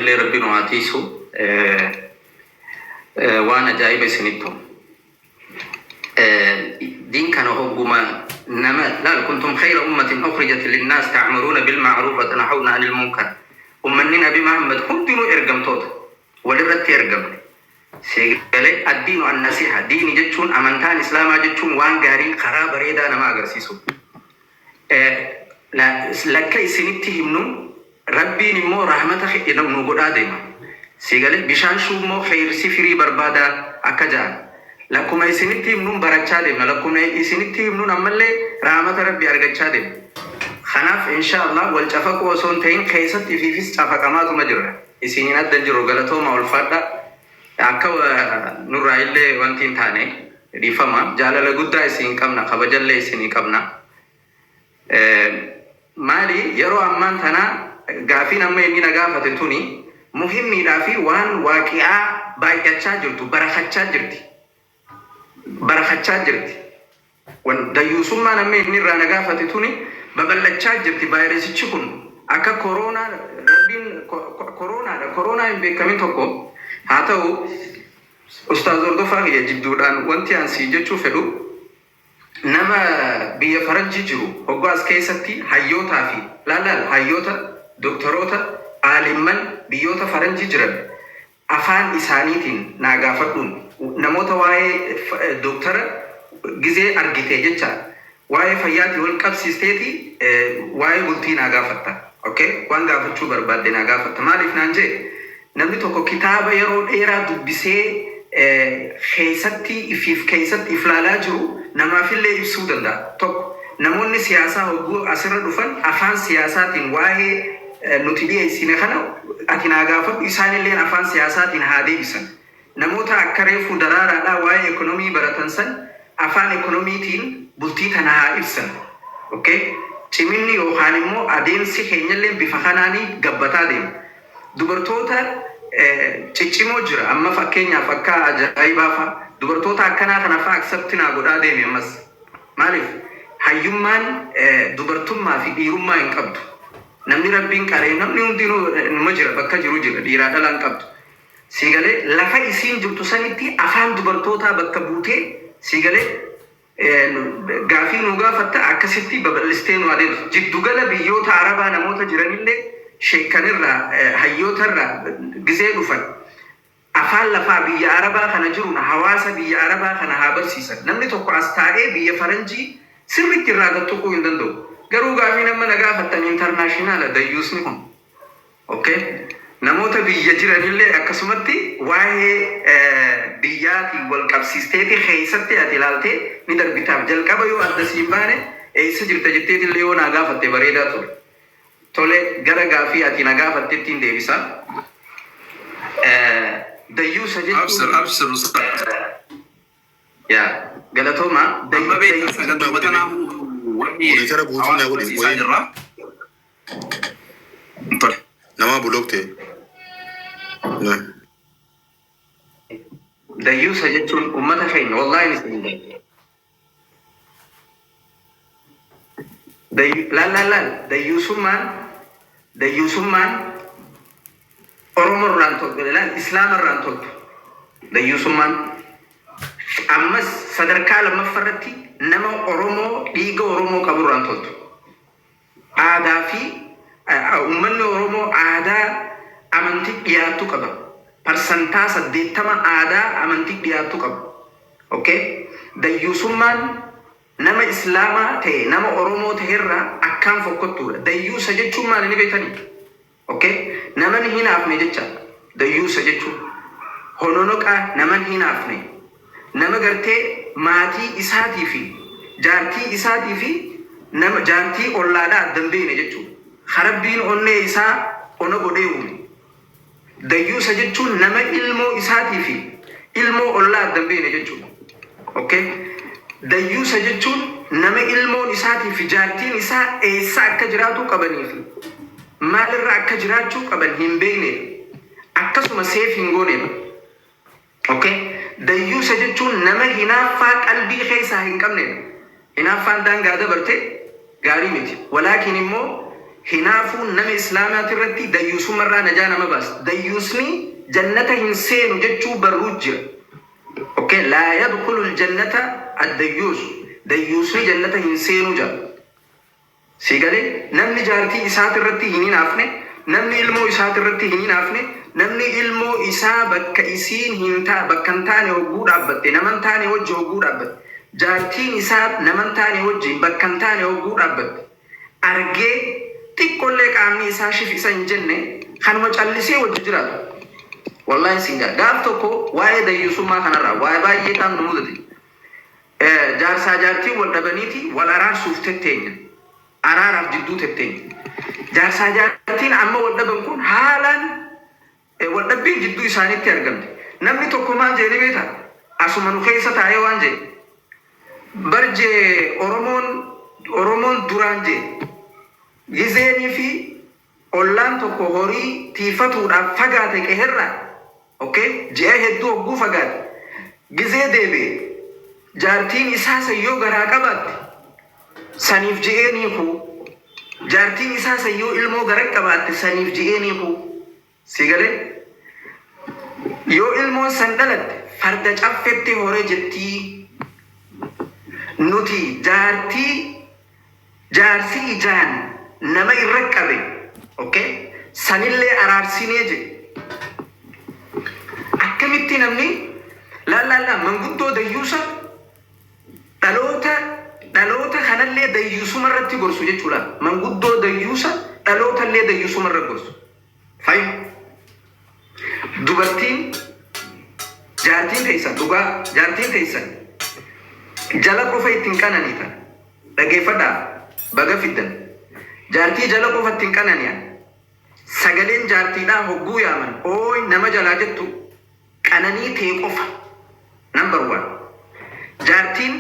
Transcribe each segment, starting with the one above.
Illee Rabbi nu haa tiisu. Waan ajaa'iba isinitti ta'u. Diin kana hogguma nama laal, kuntum khayra ummatin ukhrijat linnaas ta'muruuna bilma'ruuf wa tanhawna anil munkar. Ummanni Nabi Muhammad hundinuu ergamtoota, walirratti ergamne. Sii galee? Addiinu annasiha. Diini jechuun, amantaan Islaamaa jechuun, waan gaarii karaa bareedaa nama agarsiisu. Lakka isinitti himnu, Rabbiin immoo rahmata nu godhaa deema. Sii galee? Bishaan shuummoo keeyrsi firii barbaadaa akka ja'an. Lakkuma isinitti himnuun barachaa deemna. Lakkuma isinitti himnuun ammallee rahmata Rabbii argachaa deemna. Kanaaf insha Allah wal cafaquu osoo hin ta'in, keessatti ifiifis cafaqamaatuma jirra. Isiniin adda hin jirru. Galatooma, ulfaadha. Akka nurraa illee wanti hin taane, dhiifama. Jaalala guddaa isin qabna, kabajallee isinii qabna. Maali, yeroo ammaan tana gaafiin amma inni na gaafate tuni muhimmiidhaa fi waan waaqi'aa baay'achaa jirtu, barakachaa jirti. Barakachaa jirti. Wan dayyuusummaan amma inni irraa na gaafate tuni babal'achaa jirti. Vaayirasichi kun akka koroonaa, Rabbiin koroonaadha. Koroonaa hin beekamin tokko haa ta'u. Ustaaz Hordofaa kiyya, jidduudhaan wanti an siin jechuu fedhu, nama biyya faranjii jiru hoggaa as keessatti hayyootaa fi laal laal hayyoota, doktoroota, aalimman biyyoota faranjii jiran afaan isaaniitiin naa gaafadhuun. Namoota waa'ee doktara gizee argite jecha waa'ee fayyaatii wal qabsiisteeti waa'ee bultii naa gaafatta. Okay, waan gaafachuu barbaadde naa gaafatta. Maaliif naan jee, namni tokko kitaaba yeroo dheeraa dubbisee keessatti ifiif keessatti iflaalaa jiru namaafillee ibsuu danda'a. Tokko, namoonni siyaasaa hogguu asirra dhufan afaan siyaasaatiin waa'ee nuti dhiyeessine kana ati naa gaafadhu, isaanilleen afaan siyaasaatiin haa deebisan. Namoota akka reefuu daraaraadhaa waa'ee ekonomii baratan san afaan ekonomiitiin bultii tana haa ibsan. Okay, ciminni yookaan immoo adeemsi keenyallee bifa kanaanii gabbataa deema. Dubartoota ciccimoo jira amma, fakkeenyaaf akka ajaa'ibaa fa'a, dubartoota akkanaa kana fa'a accept naa godhaa deemi ammas. Maaliif, hayyummaan dubartummaa fi dhiirummaa hin qabdu. Namni Rabbiin qaree, namni hundinuu numa jira, bakka jiru jira, dhiiraa dhalaa hin qabdu. Sii galee? Lafa isiin jirtu sanitti afaan dubartootaa bakka buutee, sii galee, gaafii nu gaafatta. Akkasitti babal'istee nu adeemsu. Jiddugala biyyoota Arabaa namoota jiranillee sheekkanirraa, hayyootarraa gizee dhufan afaan lafaa biyya Arabaa kana jiruun hawaasa biyya Arabaa kana haa barsiisan. Namni tokko as taa'ee biyya faranjii sirriitti irraa gattuquu hin danda'u. Garuu gaafii nama na gaafattan international dayyuusni kun. Okay. Namoota biyya jiranillee akkasumatti waa'ee biyyaatiin wal qabsiisteeti keessatti ati ilaaltee ni darbitaaf. Jalqaba yoo adda siin baane, eessa jirta jetteetillee yoo naa gaafatte bareedaa ture. Tole, gara gaafii ati na gaafattettiin deebisa. Dayyuusa Abshir, jechuun abshir ustaaz. Yaa galatooma. Amma beektaa, sagantaa kanaafuu wanni Monitor guutuu naa hawaasa godhi barsiisaa wayii jirra. Tole. Nama block ta'e. Na. Dayyuusa jechuun, ummata keenya, wallaahi isin laal laal laal, dayyuusummaan Oromoo irraan toltu, laal, Islaama irraan toltu dayyuusummaan. Ammas sadarkaa lammaffaa irratti nama Oromoo, dhiiga Oromoo qabu irraan toltu. Aadaa fi uummanni Oromoo aadaa amantii dhiyaattu qaba. 80% aadaa amantii dhiyaattu qaba. Okay? Dayyuusummaan nama Islaamaa ta'e, nama Oromoo ta'e irraa akkaan fokkottuudha. Dayyuusa jechuun maali ni beektanii? Okay? Nama ni hinaafne jecha dayyuusa jechuun. Hononoqaa, nama hin hinaafne. Nama gartee maatii isaatii fi jaartii isaatii fi nama jaartii ollaadhaa adda hin beekne jechuudha. Rabbiin onnee isaa ona godhee uume. Dayyuusa jechuun nama ilmoo isaatii fi ilmoo ollaa adda hin beekne jechuudha. Okay? Dayyuusa jechuun nama ilmoon isaatii fi jaartiin isaa eessa akka jiraatuu qabanii fi maalirra akka jiraachuu qaban hin beeknedha. Akkasuma seef hin goonedha. Okay? Dayyuusa jechuun nama hinaaffaa qalbii keessaa hin qabnedha. Hinaaffaan daangaa dabarte gaarii miti. Walaakin immoo Hinaafuun nama Islaamaati irratti dayyuusummarraa najaa nama baasa. Dayyuusni jannata hin seenu jechuu barruu jira. Okay, laa yadkhulul jannata addayyuus. Dayyuusni jannata hin seenu jira. Si galee? Namni jaartii isaati irratti hin hinaafne, namni ilmoo isaati irratti hin hinaafne, namni ilmoo isaa bakka isiin hin taa bakka hin taane hogguu dhaabbatte, nama hin taane wajji hogguu dhaabbatte, jaartiin isaa nama hin taane wajjiin bakka hin taane hogguu dhaabbatte argee xiqqollee qaamni isaa shif isa hin jenne, kanuma callisee wajji jiraatu. Wallaahi sin jaa, gaaf tokko waa'ee dayyuusummaa kanarraa waa'ee baay'ee taan nu mudate. Jaarsaa jaartiin wal dhabaniiti wal araarsuuf tetteenya. Araaraaf jidduu tetteenya. Jaarsaa jaartiin amma wal dhaban kun haalaan wal dhabbiin jidduu isaaniitti argamte. Namni tokko maal jedhe ni beektaa? Asuma nu keessa taa'ee waan jedhe. Bar jee, Oromoon duraan jee, gizeenii fi ollaan tokko horii tiifatuudhaaf fagaate qeherraa, okay, ji'a hedduu hogguu fagaate, gizee deebi'e jaartiin isaa san yoo garaa qabaatte saniif je'ee niikuu, jaartiin isaa san yoo ilmoo gara qabaatte saniif je'ee niikuu. Si galee? Yoo ilmoon san dhalatte farda caffetti hore jettii. Nuti jaartii jaarsi ijaan nama irra qabe, okay, sanillee araarsinee jedhe. Akkamitti namni laal laal laal manguddoo dayyuusa dhaloota kanallee dayyuusuma irratti gorsu jechuudha. Manguddoo dayyuusa dhalootallee dayyuusuma irra gorsu. Fayi dubartiin jaartiin teessan, dhugaa jaartiin teessan jala qofa ittiin qananiitan, dhageeffadhaa, baga fiddan. Jaartii jala qofa ittiin qanani'an, sagaleen jaartiidhaa hogguu yaaman ooy nama jalaa jettu qananii tee qofa. Number one, jaartiin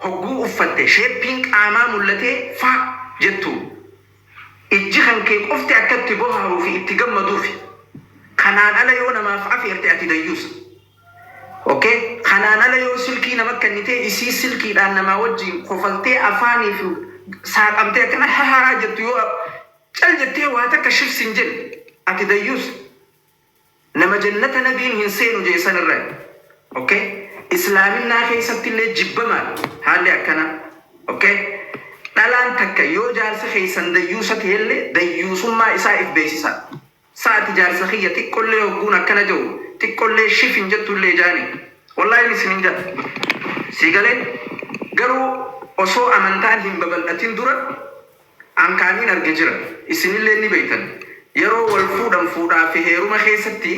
hogguu uffatte sheeppiin qaamaa mul'atee faa jettu ijji kan kee qofti akka itti bohaaruu fi itti gammaduufi. Kanaan ala yoo namaaf afeerte ati dayyuusa. Okay, kanaan ala yoo silkii nama kennitee isii silkiidhaan namaa wajjin kofaltee afaanii fi saaqamtee akkana hahaa jettu, yoo cal jettee waa takka shifs hin jenne ati dayyuusa. Nama jannata nabiin hin seenu jeessan irraa. Okay, Islaaminaa keessatti illee jibbamaadha haalli akkanaa. Okay, dhalaan takka yoo jaarsi keessan dayyuusa ta'ellee dayyuusummaa isaa if beeksisa. Sa'ati jaarsa kiyya xiqqollee hogguun akkana jiru xiqqollee shif hin jettullee jaani. Wallaahi isin hin jedha. Si galee? Garuu osoo amantaan hin babal'atin dura ankaaniin arge jira. Isinillee ni beektan. Yeroo wal fuudhan, fuudhaa fi heeruma keessatti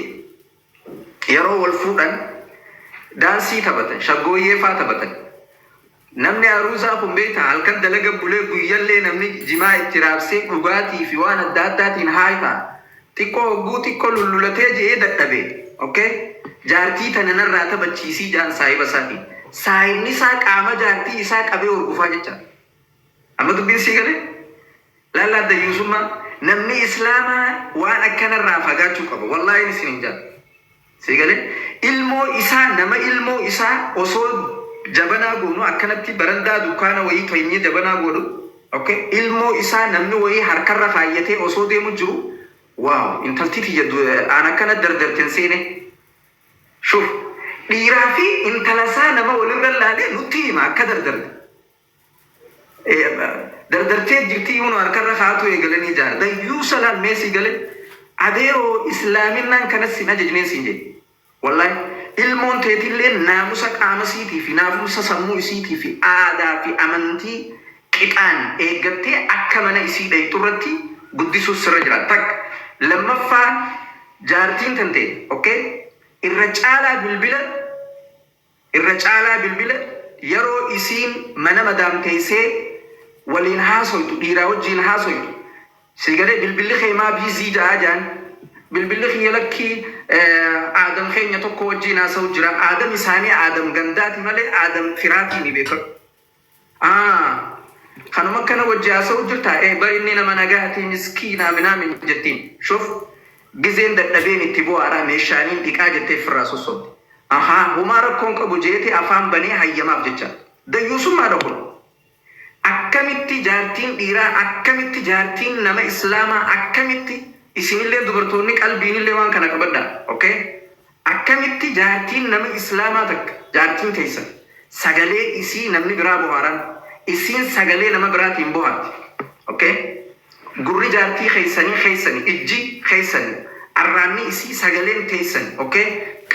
yeroo wal fuudhan daansii taphatan, shaggooyyee faa taphatan. Namni aruusaa kun beektaa halkan dalaga bulee guyyallee namni jimaa itti raabsee dhugaatii fi waan adda addaatiin haay ta'a. Xiqqoo hogguu xiqqoo lullulatee je'ee dadhabe. Okay? Jaartii tana narraa taphachiisii jaan saahiba isaatiin. Saahibni isaa qaama jaartii isaa qabee hordofaa jecha. Amma dubbiin sii galee? Laallaa dayyuusummaa namni Islaamaa waan akkanarraa fagaachuu qaba. Wallaahi isin hin jaalladhu. Sii galee? Ilmoo isaa, nama ilmoo isaa osoo jabanaa goonu akkanatti barandaa dukkaana wayii teenyee jabanaa godhu. Okay? Ilmoo isaa namni wayii harkarra kaayyatee osoo deemu jiru, wow, intalti tiyya aan akkana dardarten seene. Shuf, dhiiraa fi intala isaa nama walirra laalee nutti hima akka dardarte. Dardartee jirti yuunu harkarra kaatu eegalanii jaa. Dayyuusa laal mee, sii galee? Adeeroo, Islaaminaan kanas sin ajajneen siin jedhe. Wallahi ilmoon teetillee naamusa qaama isiitii fi naamusa sammuu isiitii fi aadaa fi amantii qixaan eeggattee akka mana isii dhayxu irratti guddisuus sirra jira. Takka lammaffaa, jaartiin tante, okay, irra caalaa bilbila yeroo isiin mana madaam teessee waliin haasoytu, dhiiraa wajjiin haasoytu, si galee? Bilbilli kee maa busy ja'aa jaan. Bilbilli kiyya lakkii aadam keenya tokko wajjiin haasa'u jira. Aadam isaanii aadam gandaati malee aadam firaatii ni beekamu. Kanuma akkana wajji haasa'u jirta, ee bar inni nama nagaati, miskiinaa minaamin jettiin. Shuf, gizeen dadhabeen itti bu'aadha, meeshaaniin dhiqaa jettee firraa sossobde. Ahaa, humaa rakkoon qabu jeete afaan banee hayyamaaf jecha. Dayyuusummaadha kun. Akkamitti jaartiin dhiiraa, akkamitti jaartiin nama Islaamaa, akkamitti isinillee dubartoonni qalbiinillee waan kana qabadhaa, okay? Akkamitti jaartiin nama Islaamaa takka, jaartiin teessan sagalee isii namni biraa bohaaran, isiin sagalee nama biraatiin bohaarti, okay? Gurri jaartii keessanii keessani, ijji keessani, arraanni isii sagaleen teessani, okay?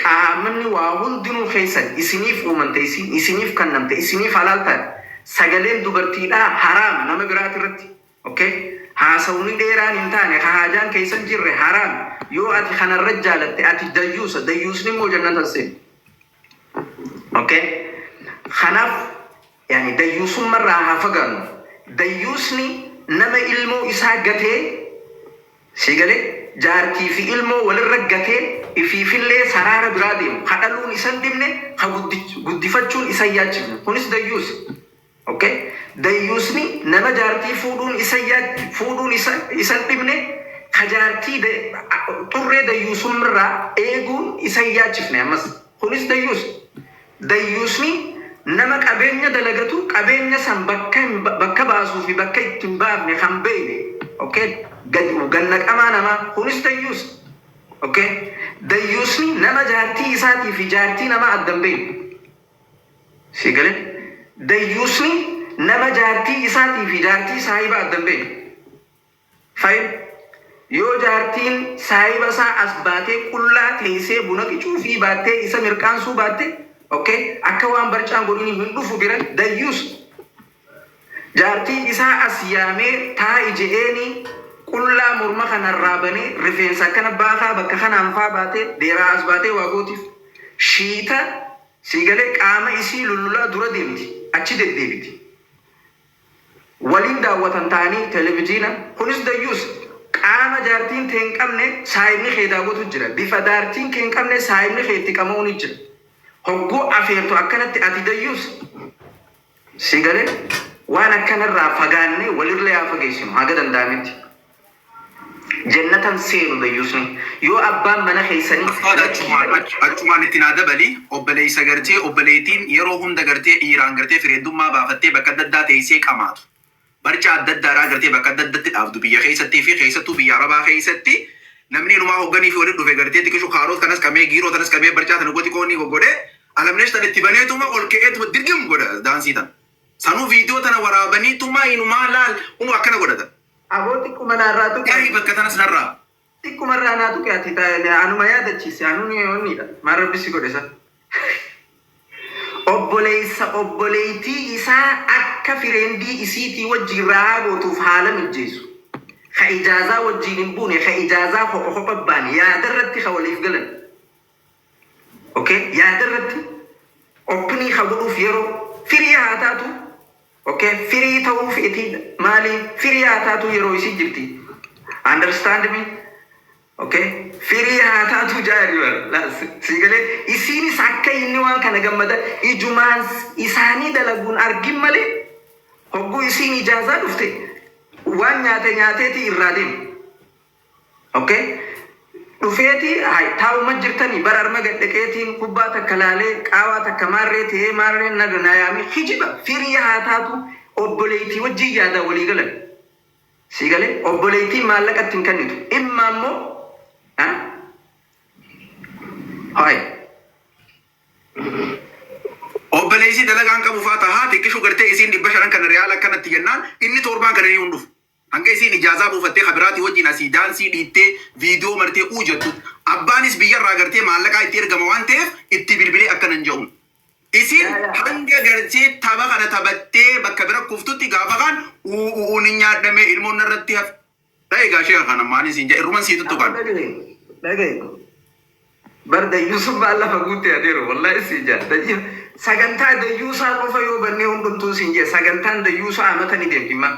Qaamni waa hundinuu keessani, isiniif uumamte isiin, isiniif kennamte, isiniif halaal taate. Sagaleen dubartiidhaa haraama nama biraati irratti, okay? Haasawni dheeraan hin taane ka haajaan keessan jirre haraam. Yoo ati kanarra jaalatte, ati dayyuusa. Dayyuusni immoo jannatan seenu, okay? Kanaaf yani dayyuusummarraa haa fagaannu. Dayyuusni nama ilmoo isaa gatee, si galee, jaartii fi ilmoo walirra gatee ifiifillee saraara biraa deemu, ka dhaluun isan dhibne, ka guddifachuun isa yaachifne, kunis dayyuusa. Okay? Dayyuusni nama jaartii fuudhuun isa isan dhibne, ka jaartii xurree dayyuusummarraa eeguun isa yaachifne, ammas kunis dayyuusa. Dayyuusni nama qabeenya dalagatu, qabeenya san bakka baasuu fi bakka itti hin baafne kan beekne, okay? Gannaqamaa namaa, kunis dayyuusa. Okay? Dayyuusni nama jaartii isaatii fi jaartii namaa adda hin beekne. Si galee? Dayyuusni nama jaartii isaatii fi jaartii saahiba adda hin beekne. Fayyim yoo jaartiin saahiba isaa as baatee qullaa teessee buna qicuu fi baattee isa mirqaansuu baatte, okay, akka waan barcaan godhini hin dhufu bira, dayyuus. Jaartii isaa as yaamee taa'i je'eeni qullaa morma kanarraa banee, rifeensa akkana baakaa bakka kanaan faa baatee deeraa as baatee waa gootiif. Shiita, si galee, qaama isii lullulaa dura deemti, achi deddeebiti. Waliin daawwatan ta'anii televijiina, kunis dayyuus. Qaama jaartiin tee hin qabne saayibni kee daawwatu jira. Bifa jaartiin kee hin qabne saayibni kee itti qama'uu ni jira. Hogguu afeertu akkanatti, ati dayyuus. Si galee? Waan akkanarraa fagaannee walirlee haa fageessinu haga danda'ametti. Jannatan seenu dayyuusni. Yoo abbaan mana keessanii Achumaan itti naa dabali. Obboleessa gartee obboleettiin yeroo hunda gartee dhiiraan gartee fireendummaa baafattee bakka adda addaa teessee qamaatu. Barcaa adda addaadhaa gartee bakka adda addatti dhaabdu biyya keessattii fi keessattuu biyya Arabaa keessatti namni inumaa hogganii fi walitti dhufe gartee xiqqishu kaaroot kanas qamee, giiroo tanas qamee, barcaa tana goti qoonni goggodhee alamneesh tan itti baneetuma ol ka'eetuma dirgim godha daansii tana. Sanuu viidiyoo tana waraabaniituma inumaa laal unu akkana godhatan. Aboo, xiqquma naarraa tuqe. Gaarii bakka tanas narraa. Xiqquma irraa naa tuqe. Ati anuma yaadachiise, anuun onniidha. Maal rabbi si godhe san? Obboleessa obboleettii isaa akka friendii isiitii wajjin rahaa gootuuf haala mijjeessu. Ka ijaazaa wajjin hin buune, ka ijaazaa kopha kopha baane, yaada irratti ka waliif galan. Okay? Yaada irratti openii ka godhuuf yeroo firii haa taatu. Okay? Firii ta'uu feetii maali? Firii haa taatu, yeroo isii jirti. Understand me? Okay? Firii haa taatu jaari bara. Si galee? Isiinis akka inni waan kana gammada ijumaan isaanii dalaguun argin malee, hogguu isiin ijaazaa dhufte waan nyaate nyaateeti irraa deema. Okay? Dhufeeti hay taa'uma jirtanii bara arma gadhaqeetiin kubbaa takka laalee qaawaa takka maarree ta'ee maarree na na yaamee hijiba. Firii haa taatu, obboleettii wajjin yaadaa walii galan. Si galee? Obboleettiin maallaqa ittiin kennitu. Dhimma immoo hay. Obboleessi dalagaan qabu faa tahaa xiqqishu gartee isiin 500 kana riyaala akkanatti jennaan inni torbaan kana ni hundufu. Hanga isiin ijaazaa buufattee kabiraatii wajjin asii daansii dhiittee viidiyoo martee uu jettu, abbaanis biyyarraa gartee maallaqaa itti ergama waan ta'eef itti bilbilee akkanan jedhuun. Isiin hanga gartee tapha kana taphattee bakka bira kuftutti gaafa kaan uu uu ni nyaadhame, ilmoon narratti hafe. Egaa ishee kana maaliin siin jedhe, irruman sii tuttuqan. Dhagaye. Bar dayyuusummaan lafa guutte adeero, wallahi siin jaa. Sagantaa dayyuusaa qofa yoo bannee hundumtuu siin jee, sagantaan dayyuusaa amata ni deemti ma.